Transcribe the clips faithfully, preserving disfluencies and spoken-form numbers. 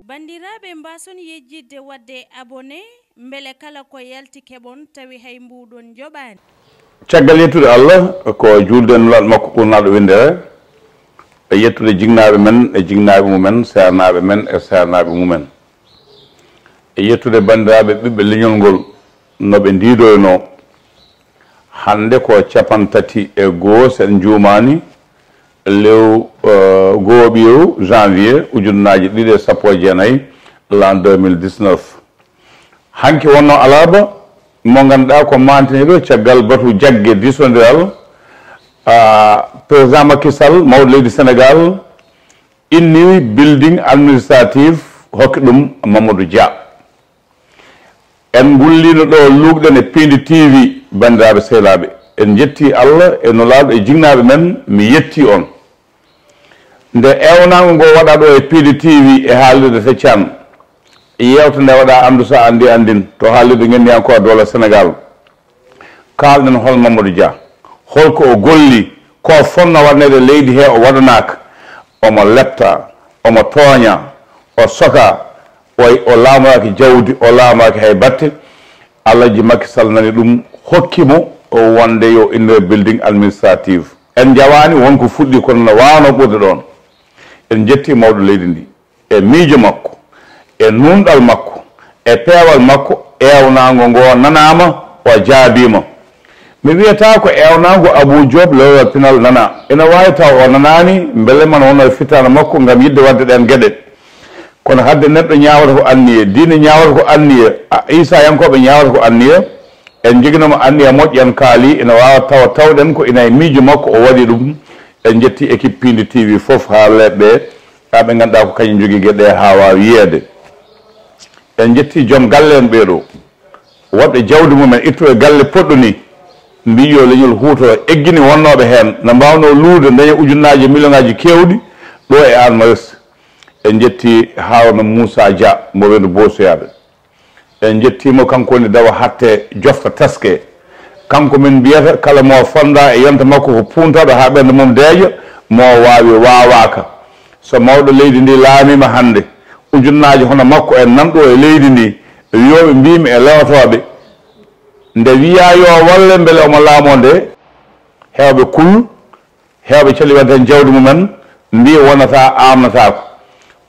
Banndiraaɓe, mbaason yejjitde waɗde abonné, mbele kala ko yalti keɓon tawi hay mbuuɗon njoɓaani. Caggal yettude Allah, ko juulde e Nulaaɗo makko ɓurnaaɗo winndere, e yettude jinnaaɓe men e jinnaaɓe mumen, seernaaɓe men e seernaaɓe mumen, e yettude banndiraaɓe ɓiɓɓe leñol ngol no ɓe ndiidoynoo. Hannde ko cappanɗe tati e goo, so en njuumaani, lewru, eh, goo ɓiyewu janvier ujunnaaji ɗiɗi e sappo e jeenayi, l'an deux mille dix-neuf. Hanki wonnoo alarba, mo ngannduɗaa ko maantiniiɗo caggal batu jagge diisondiral, ah, président Macky Sall, mawɗo leydi Sénégal, inniri building administratif, hokki ɗum Mamadou Dia. En ngulliino ɗo luukɗen e Pindi T V, banndiraaɓe sehilaaɓe. En njetti Allah e Nulaaɗo e jinnaaɓe men, mi yetti on. Nde ewnaango ngo waɗaa ɗo e Pindi T V e haalirde feccan, yeewte nde waɗaa Anndu so a anndi anndin to haalirde ngenndiyankooɓe doole Sénégal. Kaalɗen hol Mamadou Dia, holko o golli, ko fonnoo waɗaneede leydi he o waɗanaaka. Omo lepta, omo tooña, o soka, o, o laamoraaki jawdi, o laamoraaki hay batte. Alhaji Macky Sall nani ɗum, hokki mo o wonde yo innire building administratif. En njawaani wonko fuɗɗi kono no waawno ɓurde ɗoon. En njetti mawɗo leydi ndi. E miijo makko, e nuunɗal makko, e peewal makko, eewnaango ngo nanaama, o jaabiima. Mi wiyataa ko eewnaango Abuu Joob lewlewal pinal nanaa. Ina waawi taw o nanaani, mbele man wonno e fittaandu makko ngam yiɗde waɗde ɗeen geɗe. Kono haɗde neɗɗo ñaawata ko anniya, diine ñaawata ko anniya, a, Iisayankooɓe ñaawata ko anniya, en njoginoo mo anniya moƴƴo, en kaali, ina waawa tawa tawɗen ko ina e miijo makko o waɗi ɗum. En njetti équipe Pindi T V fof, haa leeɓɓe ɓe, haa ɓe ngannduɗaa ko kañum jogii geɗe ɗe haa waawi yiyeede. En njetti joom galle en ɓee ɗoo, woɗɓe jawdi mum en ittu e galle poɗɗo ni, mbii yo leñol huuto, eggini wonnooɓe heen, no mbaawnoo luude, ndaña ujunnaaji, millionnaaji keewɗi ɗo e Hann Maristes. En njetti Haaruna Muusaa Dia, mo Weendu Boosoyaaɓe. En njettii mo, kanko woni Dawa Hatte, jofta taske. Kanko min mbiyata, kala mo fonndaa e yonta makko ko puuntaɗo haa ɓernde mum deeƴa, mo waawi waawaaka. So mawɗo leydi ndi laamiima hannde, ujunnaaji hono makko en nan ɗo e leydi ndi, wiyooɓe mbiimi e lewotooɓe, nde wiyaa yo walle mbele omo laamoo nde, heewɓe kul, heewɓe cali wadde heen jawdi mumen, mbii wonata, aamnataako.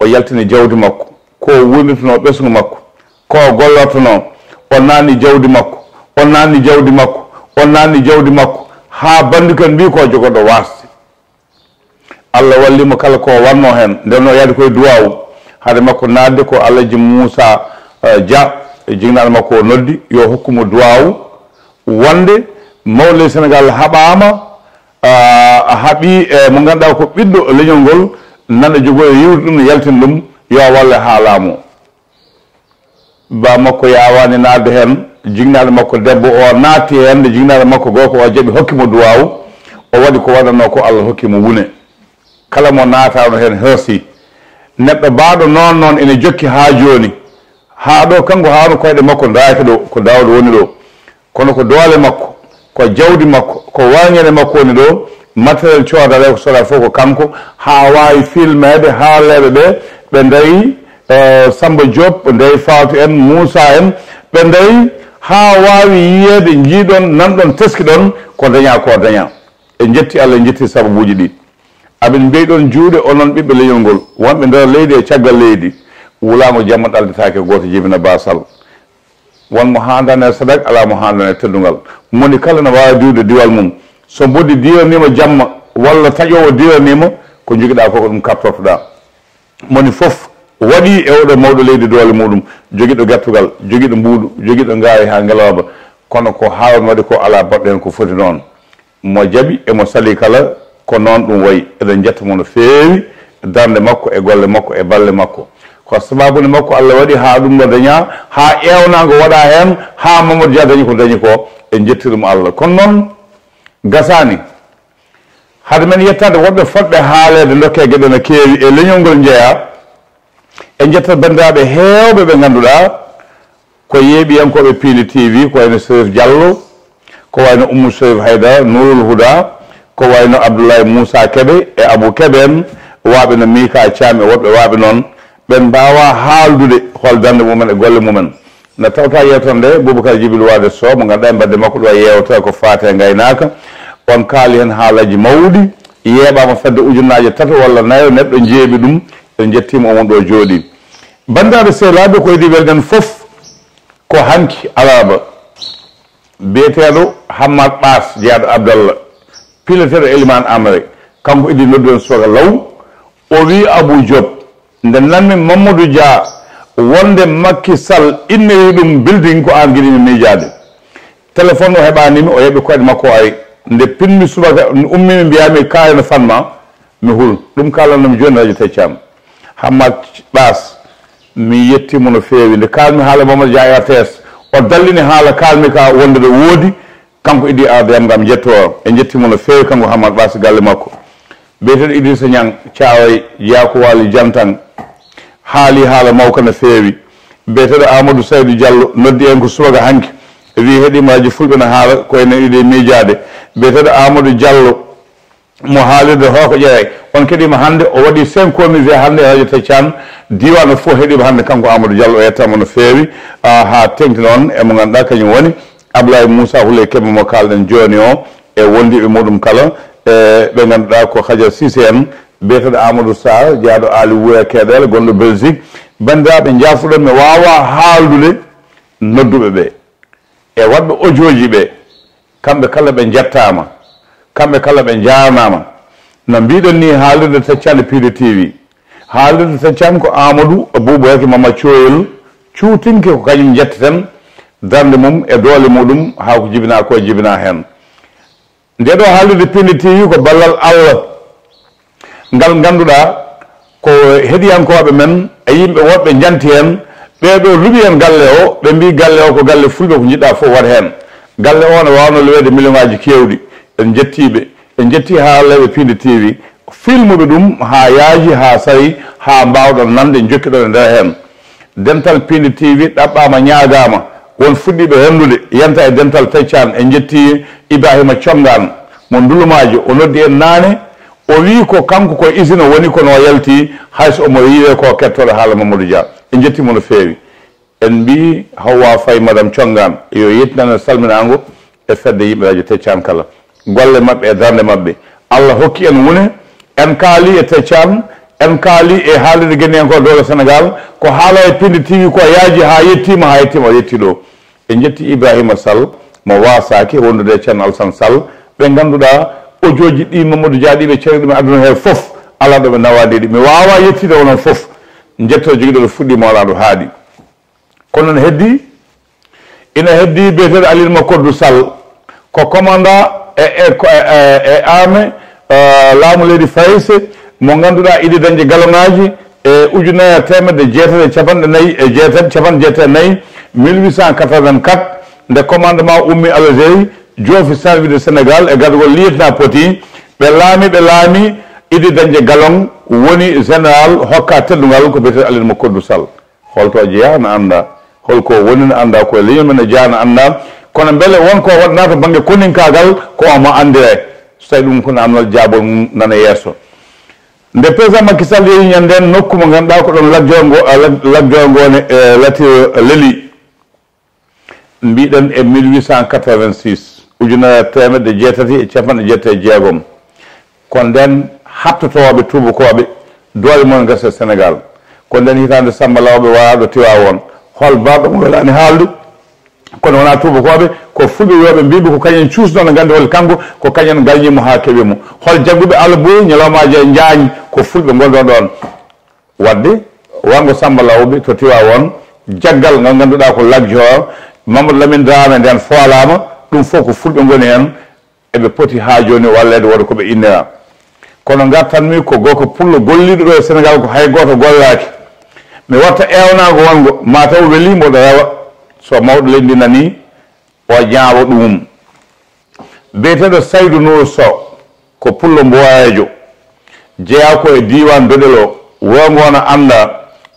O yaltini jawdi makko, ko o wuurnditunoo ɓesngu makko, ko o gollortonoo, o naatni jawdi makko, o naatni jawdi makko, o naatni jawdi makko, haa bannduki en mbii ko o jogorɗo waasde. Allah walli mo kala ko o waɗnoo heen, nden o yaadi koye duwaawu. Hade makko naatde ko Alhaji Muusaa, eh, Dia, e jinnaaɗo makko o noddi, yo hokku mo duwaawu, wonde mawɗo leydi Senegaal haɓaama, ah, a haɓii, e mo ngannduɗaa ko ɓiɗɗo leñol ngol, nana jogoo e yiwde ɗum, no yaltina ɗum, yo walle haa laamoo. Ba makko yaawaani naatde heen, jinnaaɗo makko debbo o naatti heen, nde jinnaaɗo makko gorko o jaɓi, hokki mo duwaawu, o waɗi ko waɗanoo ko, Allah hokki mo wune. Kala mo naataano heen hersi. Neɗɗo baaɗo noon noon ene jokki haa jooni. Haa ɗo kanko haawno koyɗe makko ndaaki ɗo, ko Daawda woni ɗo. Kono ko doole makko, ko jawdi makko, ko warñere makko woni ɗo, matériel coodale ko soda fof ko kanko, haa waawi filmeede, haa leeɓe ɓe, ɓe ndayi, eh, Samba Diop, ɓe ndayi Fatou en, Moussa en, ɓe ndayi haa waawi yiyeede, njiiɗon, nanɗon, teskiɗon ko dañaa ko dañaa. En njetti Allah, en njetti sababuuji ɗi. Amin mbeyɗon juuɗe, onon ɓiɓɓe leñol ngol, wonɓe nder leydi e caggal leydi. Wulaango jamma ɗaldetaake gooto, jibina baasal. Won mo haandaani e sadak, alaa mo haandaani e teddungal. Moni kala na waawi diwde diwal mum. So mboddi diiraniima jamma, walla taƴoowo diiraniima, ko njogiɗaa ko, ko ɗum kartortoɗaa. Moni fof waɗi e oɗo mawɗo leydi doole muɗum, jogiɗo gertugal, jogiɗo mbuuɗu, jogiɗo ngaari haa ngelooba. Kono ko haawno waɗi ko, alaa baɗɗo heen ko foti noon. Mo jaɓi e mo salii kala, ko noon ɗum wayi. Eɗen njetta mo no feewi, darnde makko e golle makko e balle makko. Ko sabaabu nde makko Allah waɗi haa ɗum ɗo dañaa, haa eewnaango waɗaa heen, haa Mamadou Dia dañi ko dañi ko, en njetti ɗum Allah. Kono noon, gasaani. Hade men yettaade woɗɓe fotɓe haaleede, ndokkee geɗe no keewi e leñol ngol njeyaa. En njettat banndiraaɓe heewɓe ɓe ngannduɗaa ko yeeɓiyankooɓe Piindi T V, ko wayno Serif Diallo, ko wayno Oumou Serif Haydara, Nourul Huda, Ko wayno Abdoulaye Moussa Kébé e Abou Kébé en, waaɓe no Mika Thiam e woɓɓe waaɓe noon, ɓen mbaawaa haaldude hol darnde mumen e golle mumen. No tawta yeewtere nde, Boubacar Djibril Wade Sow, mo ngannduɗaa e mbadde makko ɗo yeewtere ko faati e ngaynaaka, on kaali heen haalaaji mawɗi, yeeɓaama fedde ujunnaaje tato walla nayo neɗɗo jeeɓi ɗum, en njettiima omon ɗo jooɗii. Banndiraaɓe sehilaaɓe, ko idii welden fof, ko hanki alarba, biyeteeɗo Hammad Ɓaas, jeyaaɗo Abdallah, pileteeɗo Eliman Amre, kanko idii noddu en subaka law, o wii Abou Diop, nde nanmi Mamadou Dia wonde Macky Sall inniri ɗum building, ko aan giɗimi miijaade. Téléphone o heɓaani mi, o heɓi koyɗe makko o ari. Nde pinmi subaka, mi ummii mi mbiyaa mi kaari no fanma, mi hul. Ɗum kaalanno mi jooni Radio Taccan. Hammad Ɓaas, mi yettii mo no feewi. Nde kaalmi haala Mamadou Dia e R T S, o dallini haala kaalmi ka wonde ɗo woodi, kanko idii arde yam ngam jettoo. En njettii mo no feewi, kanko Hammad Ɓaas, galle makko. Biyeteeɗo Idrissa Niang, Caaroy, Yaakuwaali Jantan, haali haala mawka no feewi. Biyeteeɗo Amadou Saydou Diallo noddi en ko subaka hanki, wi heɗiima Radio Fulɓe no haala ko enen idii miijaade. Biyeteeɗo Amadou Diallo mo haalirde Hooko Ƴeray, on keɗiima hannde, o waɗi synchronisé hannde e Radio Taccan, diiwaan o fof heɗiima hannde, kanko Amadou Diallo, o yettaama no feewi, ah, haa teŋti noon e mo ngannduɗaa kañum woni Ablaye Moussa Houleye Kébé mo kaalɗen jooni o, e wondiiɓe muɗum kala, e ɓe ngannduɗaa ko Hajar Cissé en, biyeteeɗo Amadou Sarr, jeyaaɗo Aali Wuro e Keeɗeele, gonɗo Belgique. Banndiraaɓe, njaafuɗon mi waawaa haaldude nodduɓe ɓe. E waɗɓe ojooji ɓe, kamɓe kala ɓe njettaama, kamɓe kala ɓe njaarnaama. No mbiɗen ni, haalirde Taccan e Piindi T V. Haalirde Taccan ko Amadou Aboubacar Mama Coyel cuutinke, ko kañum njetteten darnde mum e doole muɗum haa ko jibinaa ko jibinaa heen. Nde ɗo haalirde Piindi T V ko ballal Allah ngal ngannduɗaa ko heɗiyankooɓe men e yimɓe woɗɓe njanti heen, ɓee ɗo luɓi heen galle o, ɓe mbii galle o ko galle Fulɓe, ko njiɗɗaa fof waɗ heen. Galle o ne waawno loweede million ŋaaji keewɗi. En njettii ɓe, en njettii haalleeɓe Piindi T V, filmuɓe ɗum haa yaaji, haa sarii, haa mbaawɗon nande, njokkiɗon e nder heen. Dental Piindi T V ɗaɓɓaama, ñaagaama, won fuɗɗiiɓe renndude, yanta e Dental Taccan. En njettii Ibrahima Conngaan mo Ndulumaaji, o noddi en naane, o wii ko kanko ko usine o woni, kono o yaltii, hay so omo riiwee ko kettooɗo haala Mamadou Dia. En njettii mo no feewi. En mbii Hawwa Faye, Madame Conngaan, yo yettinan en salminaango e fedde yimɓe Radio Taccan kala. Golle maɓɓe e darnde maɓɓe. Allah hokki en wune, en kaali e Taccan, en kaali e haalirde Guinéen ko dowla Sénégal, ko haala e Piindi T V ko yaaji haa yettiima, haa yettiima, o yettii ɗo. En njettii Ibrahima Sall mo waasaaki wondude e Ceerno Alassane Sall, ɓe ngannduɗaa ojooji ɗi Mamadou Dia ɗi ɓe ceri ɗum e aduna he fof, alaa ɗo ɓe nawaani ɗi. Mi waawaa yettiide onon fof. Njetto jogiiɗo ɗo fuɗɗii mo alaa ɗo haaɗi. Kono no heddii, ina heddii biyeteeɗo Aliou Makodou Sall, ko commandant e, e, ko e, e, e armée, eh, laamu leydi Farayse, mo ngannduɗaa idi dañde galoŋaaji e ujunere e teemedde jeetati e capanɗe nayi e jeetati, capanɗe jeetati e nayi, mille huit cent quatre-vingt-quatre, nde commandement ummi Algérie, joofi service de Sénégal e gadugol lieutenant Poti, ɓe laami, ɓe laami, idi dañde galoŋ, woni général hokka teddungal ko biyeteeɗo Aliou Makodou Sall. Holto jeyaa na anndaa, holko woni na anndaa, ko e leñol men e jeyaa na anndaa, kono mbele won ko waɗanaa to bannge koninkaagal, ko omo anndire. So tawii ɗum ko naamnal, jaabol mum nana yeeso. Nde président Macky Sall yehi ñande nokku mo ngannduɗaa ko ɗon lagjo ngo, a, lag-, lagjo ngo ne, e, lati, e, leli. Mbiɗen e mille huit cent quatre-vingt-six, ujunere e teemedde jeetati e capanɗe jeetati e jeegom. Ko nden hattotooɓe tuubakooɓe doole mumen gasi e Senegaal. Ko nden hitaande Samba Lawɓe waraaɗo Tiwaawoon. Hol barɗo mo welaani haalde? Kono wonaa tuubakooɓe, ko fulɓe wiyooɓe mbiiɓe ko kañum cuusnoo, no nganndi hol kanko, ko kañum galñii mo haa keɓi mo. Hol jagguɓe Alla Buy, ñalawmaaji e Njaañ, ko fulɓe ngonɗon ɗoon. Waɗde wanngo Samba Lawɓe to Tiwaawoon, jaggal ngal ngannduɗaa ko lagjo, Mamadou Lamine Dramé nden foolaama, ɗum fof ko fulɓe ngoni heen. Eɓe poti haa jooni walleede, wooda ko ɓe innira. Kono ngartanmi ko gorko pullo golliiɗo ɗo e Senegaal, ko hay gooto gollaaki. Mi watta eewnaango wonngo, maa taw welii mboɗo rewa. So mawɗo leydi ndi nanii, o ñaawa ɗum. Biyeteeɗo Saydu Nuur Sow ko pullo Mbowareejo, jeyaa ko e diiwaan Doɗel o, wuro ngo na anndaa.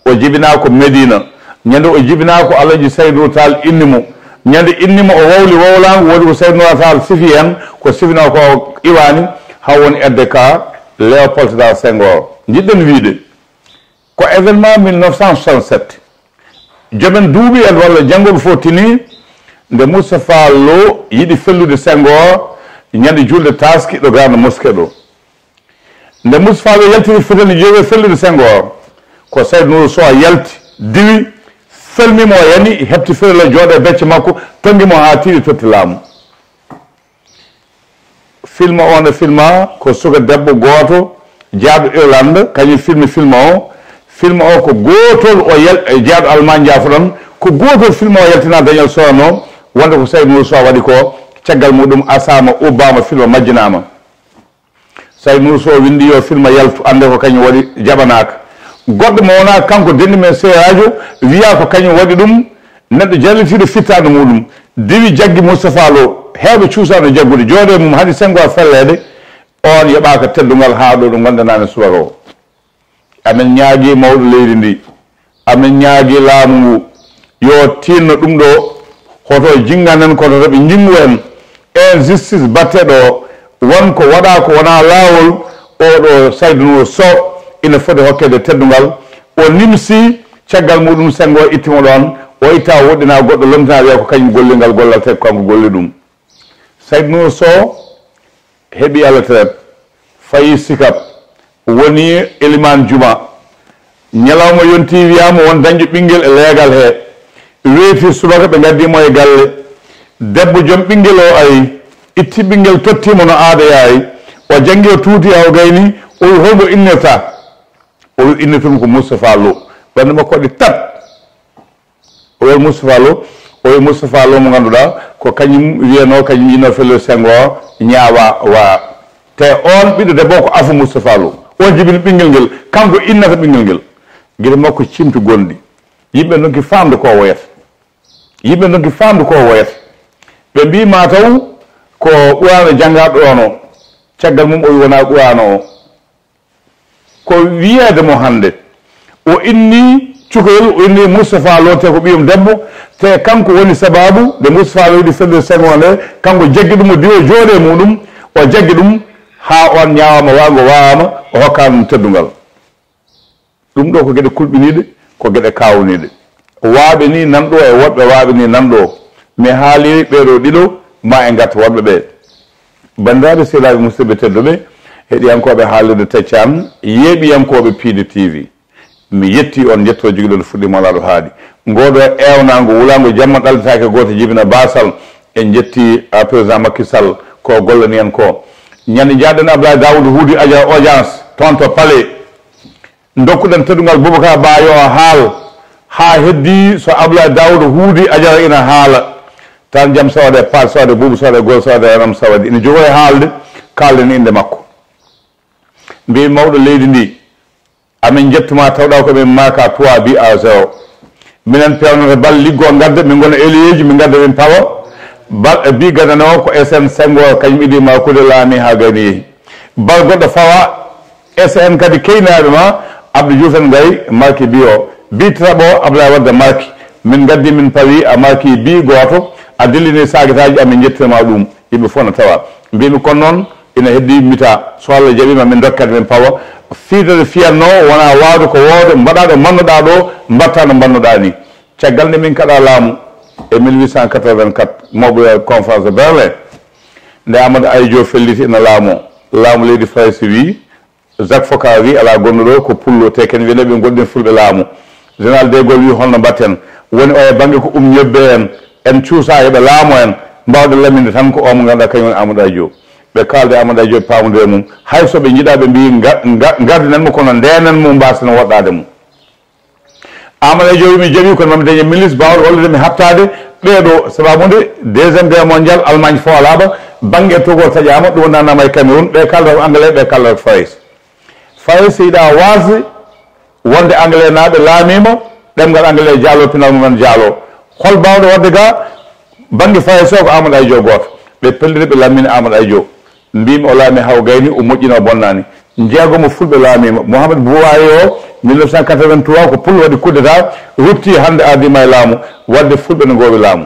O jibinaa ko Medina. Ñande o jibinaa ko Alaji Saydu Taal inni mo. Ñande inni mo o wowli wowlaango, woodi ko Saydu Nuur Taal sifi heen, ko sifinoo ko o iwaani. Haa woni R D K, Léopold Sédar Senghor. Njiɗɗen wiyde ko événement mille neuf cent soixante-sept, jomen duuɓi en walla janngooɓe fof tini nde Moustapha Lo yiɗi fellude Senghor ñande juulde taaski ɗo Grande Mosquée ɗo. Nde Moustapha Lo yaltiri fitande joyi e fellude Senghor, ko Saïd Nour Sow yalti, diwi, felmi mo, o yani, heɓti fitala, jooɗe becce makko, tonngi mo haa tiiɗi, totti laamu. Filma o no filma ko suka debbo gooto jaaɗo Irlande, kañum filmi filma o. Filma o ko gootol o yal-, jaaɗo Allemagne, jaafoɗon, ko gootol filma o yaltina Daniel Sorano, wonde ko Saïd Nour Sow waɗi ko, caggal muɗum asaama, ubbaama, filma majjinaama. Saïd Nour Sow winndi yo filma yaltu, annde ko kañum waɗi, jaɓanaaka. Goɗɗo mo wonaa kanko, denndi men seeraajo, wiya ko kañum waɗi ɗum, neɗɗo jallitiiɗo fittaandu muɗum, diwi jaggi Moustapha Lo, heewɓe cuusaano jaggude, jooɗe mum haɗi Senghor felleede, on yoɓaaka teddungal haa ɗo ɗo ngonɗen naane subaka o. Amen ñaagii mawɗo leydi ndi, amen ñaagii laamu ngu, yo tiinno ɗum ɗo, hoto jinnganen, kono hoto ɓe njinngu en. Injustice baɗteɗo o, won ko waɗaa ko wonaa laawol, oɗo Saïd Nour Sow ina foti hokkeede teddungal. O nimsi, caggal muɗum Senghor itti mo ɗoon, o itta, o woɗɗina goɗɗo, lomtina, wiya ko kañum golli ngal gollal, te ko kanko golli ɗum. Saïd Nour Sow heɓi retraite, fayi Sicap, woni elimaan juma. Ñalawma yonti, wiyaama won dañƴo ɓinngel e leegal he. Weeti subaka, ɓe ngaddi mo e galle. Debbo joom ɓinngel o ari, itti ɓinngel, totti mo no aada yaari. O janngi, o tuuti, haa o gayni, o wi, "Hol mo innirta?" O wi, "Innirtumi ko Moustapha Lo." Ɓernde makko waɗi tat. O wi, "Moustapha Lo?" O wi, "Moustapha Lo mo ngannduɗaa ko kañum wiyanoo, kañum yiɗnoo fellude Senghor, ñaawa wa." Te oon ɓiɗɗo debbo ko afo Moustapha Lo. Oon jibini ɓinngel ngel, kanko innata ɓinngel ngel. Gite makko cimti gonɗi. Yimɓe ndonki faamde ko o woyata. Yimɓe ndonki faamde ko o woyata. Ɓe mbii ma taw ko Qur'aana janngaaɗo ɗoon o. Caggal mum o wi wonaa Qur'aana o. Ko wiyeede mo hannde, o inni cukalel, o inni Moustapha Lo, te ko ɓiyum debbo, te kanko woni sabaabu nde Moustapha Lo yiɗi fellude Senghor nde, kanko jaggi ɗum, o diwi, o jooɗe muɗum, o jaggi ɗum haa on ñaawaama, waango waawaama, o hokkaama ɗum teddungal. Ɗum ɗo ko geɗe kulɓiniiɗe, ko geɗe kaawniiɗe. Waaɓe ni nan ɗo e woɗɓe waaɓe ni nan ɗo. Mi haalii ɓee ɗo ɗiɗo, ma en ngartu woɗɓe ɓe. Banndiraaɓe, sehilaaɓe, musidɓe tedduɓe, heɗiyankooɓe haalirde Taccan, yeeɓiyankooɓe Piindi T V, mi yetti on, njetto jogiɗo fuɗɗi mawɗo haaɗi. Ngoɗo eewnaango, wulaango jamma ɗaldetaake gooto, jibina baasal. En njetti, ah, président Macky Sall, ko gollani en ko. Ñande njaaɗen Abdoulaye Daouda Huudi Aja audience, toon to palais. Ndokkuɗen teddungal Boubacar Ba yo o haal, haa heddi so Abdoulaye Daouda Huudi Ajara ina haala. Tan Jam Sawade, Paat Sawade, Buubu Sawade, Gol Sawade, Ranam Sawade ina jogoo e haalde, kaalden innde makko. Mbiy mawɗo leydi ndi, amin njettuma, tawɗa ko min maaka trois buts à zéro. Minen peewnata bal, liggo, ngadda, min ngona ailier ji, min ngadda, min pawa. Bal, bi gadano ko S N Senghor, kañum idi ma kude laami haa gayni yehi. Bal goɗɗo fawa, S N kadi keynaaɓe ma, Abdou Diouf en ngayi, marki bi o. Bi tataɓo, Ablaye Wade marki. Min ngaddi, min pawi, a marki bi gooto, a dillini saagitaaji, amin njettirma ɗum. Yimɓe fof na tawa. Mbimi kono noon, ina heddi mita. So Allah jaɓiima, min ndokkat, min pawa. Fiidere fiyatno wona waawde ko woowde, mbaɗa ɗo mbannoɗaa ɗo, mbaɗta no mbannoɗaa ni. Caggal nde min kaɗa laamu e mille huit cent quatre-vingt-quatre, mawɓe conférence de Berlin, nde Amadou Ahidjo felliti ina laamo, laamu leydi Farayse wi, Jacques Foccart wi, alaa gonɗo ɗo ko pullo, te ken wiyande ɓe goɗɗen fulɓe laamu. Général de Gaulle wi, holno mbaɗten? Woni o e bannge ko um ñebbe en, en cuusa heɓe laamo en, mbawɗen laminde tan ko o mo ngannduɗaa kañum woni Amadou Ahidjo. Ɓe kaalda e Amadou Ahidjo, ɓe paamodira e mum. Hay so ɓe njiɗaa, ɓe mbi nga-, nga-, ngardinan mo, kono ndeenan mo, mbaasen woɗɗaade mo. Amadou Ahidjo wi, mi jaɓi, kono mami dañe ministre baawɗo wallude mi haɓtaade ɓee ɗo. Sababu nde deuxième guerre mondiale, Allemagne foolaama, bannge Togo taƴaama, ɗum wonanama e Cameroun, ɓe kaalda ko anglais, ɓe kaalda ko Farayse. Farayse yiɗa waasde wonde anglais naaɓe laamiima, ɗemngal anglais jaalo, pinal mum en jaalo. Hol baawɗo waɗde ga bannge Farayse o? Ko Amadou Ahidjo gooto. Ɓe pelliti, ɓe lammini Amadou Ahidjo. Mbimi o laami haa o gayni, o moƴƴino, o bonnaani. Jeegomo fulɓe laamiima. Mouhamed Bouaye o, mille neuf cent quatre-vingt-trois, ko pullo waɗi coup d'état, rutti, hannde ardiima e laamu, waɗde fulɓe ne ngoowi laamu.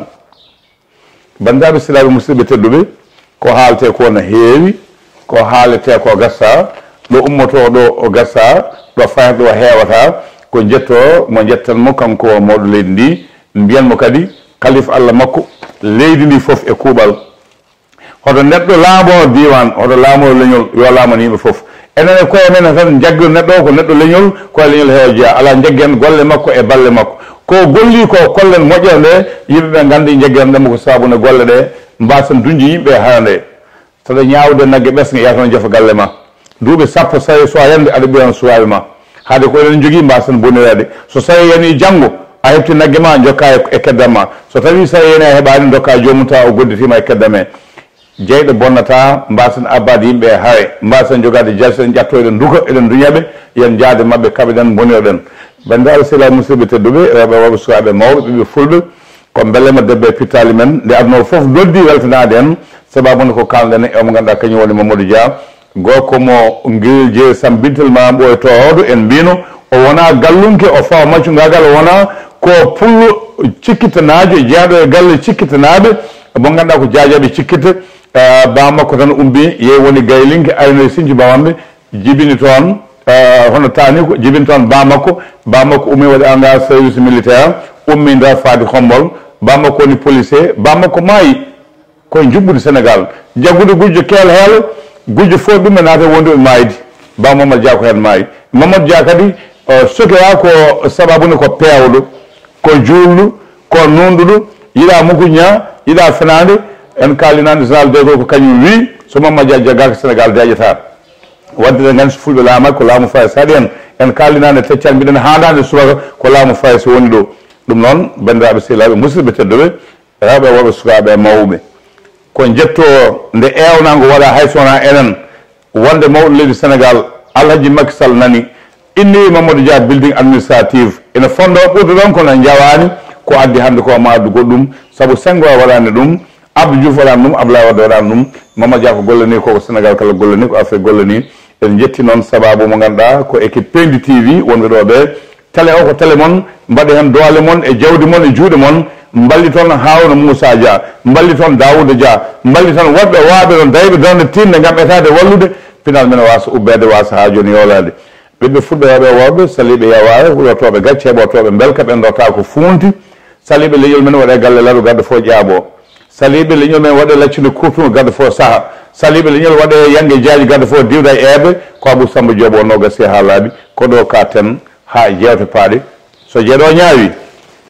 Banndiraaɓe, sehilaaɓe, musidɓe tedduɓe, ko haaletee ko no heewi, Ko haaletee ko gasa, ɗo ummotoo ɗo o gasa, ɗo fayata ɗo heewata. Ko njetto mo njetten mo, kanko mawɗo leydi ndi, mbiyen mo kadi kalifa Allah makko, leydi ndi fof e kuuɓal. Hoto neɗɗo laamoo diiwaan, hoto laamoo leñol, yo laaman yimɓe fof. Enen e koye men tan njaggir neɗɗo o ko neɗɗo leñol, koye leñol heewa jeyaa. Alaa, njaggen golle makko e balle makko. Ko golli ko, kollen moƴƴere nde, yimɓe ɓe nganndi, njaggen ɗum ko sabu nde golle ɗe mbaasen duñde yimɓe hara nde. Saɗa ñaawde nagge ɓesnge, yaha toon jofa galle ma. Duuɓi sappo, so tawi so a yande, aɗa ɓiyan suwaaɓe ma. Haade ko eɗen njogii, mbaasen boniraade. So tawi yani janngo, a heɓti nagge ma, njokka e, e keddan ma. So tawi so tawi yani a heɓaani, ndokka joomum tawa o godditiima e keddan me. Jeyɗo bonnata, mbaasen abbaade yimɓe e hare, mbaasen jogaade jalse, en ƴatto eɗen nduka, eɗen duña ɓe, yen njaade maɓɓe, kaɓiɗen, boniroɗen. Banndiraaɓe, sehilaaɓe, musidɓe tedduɓe, rewɓe, worɓe, sukaaɓe, mawɓe, ɓiɓɓe fulɓe, ko mbele mo debbo e pittaali men, nde aduna o fof noddi weltanaade en, sababu nde ko kaalɗen e o mo ngannduɗaa kañum woni Mamadou Dia, gorko mo Ngiril Jeeri Sam Bintel ma ɓooy tooɗo en mbino, o wonaa gallunke, o fawa maccungaagal, o wonaa ko pullo cikkitanaajo, jeyaaɗo e galle cikkitanaaɓe, mo ngannduɗaa ko jaajaaɓe cikkitte, eh, ba makko tan ummi, yehi woni gaylinke, aynoye Sinthi Bamambé, jibini toon, eh, hono taani ko jibini toon ba makko, ba makko ummi waɗi anga service militaire, ummi nder faadi Hombol, ba makko woni policier, ba makko maayi. Koye njuɓɓudi Sénégal, jaggude gujjo keel heelo, gujjo fof ɗum e naata wonduɓe maayde. Ba Mamadou Dia ko heen maayi. Mamadou Dia kadi, eh, sokeya ko sababu ne ko peewɗo, ko juulɗo, ko nuunɗuɗo, yiɗa mukuña, yiɗa fenaande. En kaalinaande Général de Gaulle ko kañum wii, so Mamadou Dia jaggaaka, Sénégal deƴataa. Wadde eɗen nganndi so fulɓe laamaaki ko laamu Faye saɗi en. En kaalinaande teccan mbiɗen haandaande subaka ko laamu Faye so woni ɗo. Ɗum noon, banndiraaɓe sehilaaɓe, musidɓe tedduɓe, rewɓe, worɓe, sukaaɓe e mawɓe, ko njetto nde eewnaango waɗa hay so wonaa enen, wonde mawɗo leydi Sénégal, Alhaji Macky Sall nani, inni Mamadou Dia building administratif, ene fonndo ɓurde ɗoon, kono en njawaani, ko addi hannde ko maadu goɗɗum, sabu Senghor waɗaani ɗum, Abdou Diouf waɗaani ɗum, Abdoulaye Wade waɗaani ɗum, Mamadou Dia ko golle ni, koko Sénégal kala golle ni, ko Afrique golle ni. En njetti noon sababu mo ngannduɗaa ko équipe Peendi T V wonɓe ɗo ɓe, télé o ko télé mon, mbaɗe heen doole mon e jawdi mon e juuɗe mon, mballiton Harouna Moussa Dia, mballiton Daouda Dia, mballiton woɗɓe waaɓe ɗon dayɓe darnde tiiɗnde ngam etaade wallude pinal men waasa ubbeede, waasa haa jooni yowlaade. Ɓiɓɓe fulɓe rewɓe e worɓe, saliiɓe yawaare, huɗotooɓe gacce, heɓotooɓe mbelka, ɓe ndorta ko fuunti. Saliiɓe leñol men, waɗe galle laɗu, garɗo fof ƴaaɓo. Saliiɓe leñol men, waɗe laccunde kurtungo, garɗo fof saha. Saliiɓe leñol, waɗe yannge jaaji, garɗo fof diwda e eerde. Ko Abou Samba Diop o, no gasi haa laaɓi, ko ɗo ka ten haa jeewte paaɗe. So jeeɗo ñaawi,